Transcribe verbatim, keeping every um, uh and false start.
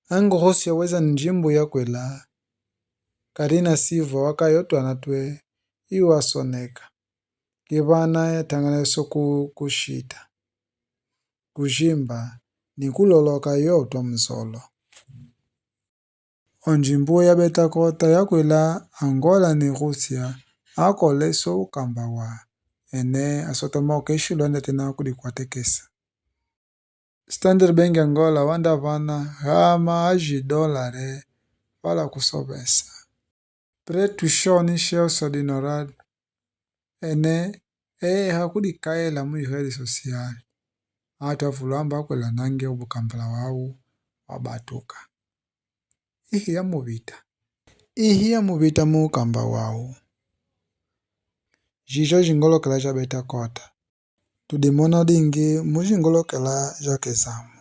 Angu khusia weza ni njimbu yakwela, kali na sivwa wakaya otwana twe iwasoneka. Kibana yatangana yoso ku- kushita, kujimba, ni kuloloka yo otwa musolo. Onjimbu ya Betakota yakwela Angola ni Rusia, akoleso ukamba wa ene asotoma okeshilwa ndatena kulikwatekesa. Standard Bank Angola wandavana hama aji dolare pala kusovesa. Pretushoni Shelso Dinorad ene eha kulikaela mu iheli sosiali. Atavulwa amba akwela nange obukambala wau wabatuka. Ihi ya muvita. Ihi ya muvita mu ukamba wau. Jijo jingolokela ja Betakota. Tudimona dingi mu jingolokela ja kezamu.